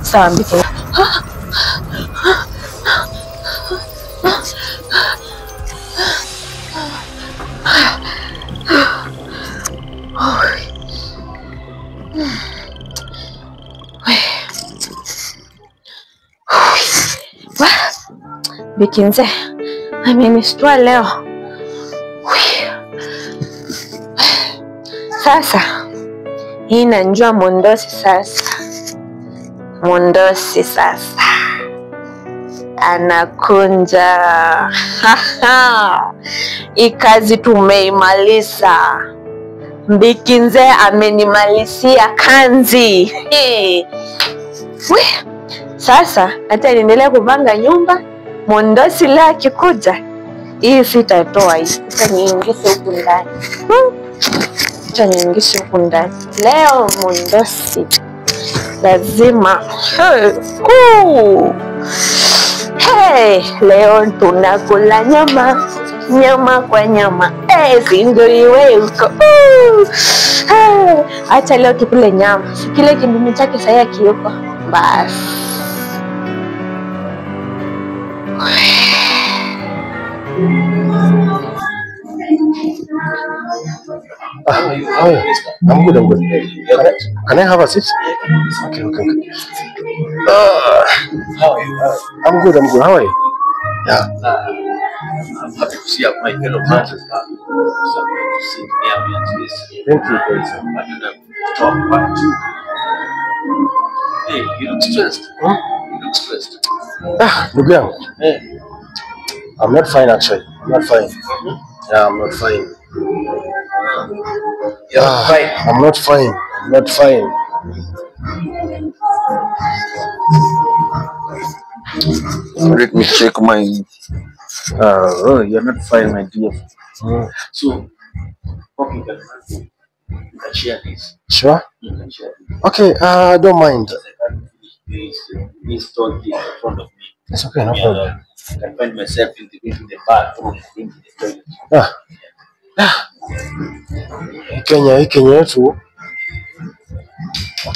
Sawa Mbiki. Bikinze amenishtua leo. Sasa hii nanjua Mondosi sasa. Mondosi sasa anakunja. Hii kazi tumeimaliza. Mbikinze amenimalisia kanzi. Hey. Sasa hata niendelee kupanga nyumba. Mondosi leo akikuja, hii sitatoa hii. Niingize huku ndani. Niingize huku ndani. Leo Mondosi lazima. Hey, leo tunakula nyama, nyama kwa nyama. Hey, si ndio iwe huko. Hey, acha leo tukule nyama. Kile kindumi chake sasa kiuko. Bas. Oh, I'm good, I'm good. Can I have a seat? Okay, okay, okay. How are you? I'm good, I'm good. How are you? Yeah. I'm happy to see my fellow brothers. So to sit near me at least. Thank you, thank you. I don't have to talk one, two. Hey, you look stressed. Hmm? You look stressed. Ah, ndugu yangu. Hey. I'm not fine actually. I'm not fine. Yeah, I'm not fine. You're not fine. I'm not fine. I'm not fine. Let me check my. Oh, you're not fine, my dear. Mm. So, okay, you can share this. Sure. You can share this. Okay, I don't mind. I can't finish this thought in front of me. It's okay, no Yeah, problem. I can find myself in the bathroom, in the toilet. Ah. Ah. Kenya, hii Kenya yetu. Okay.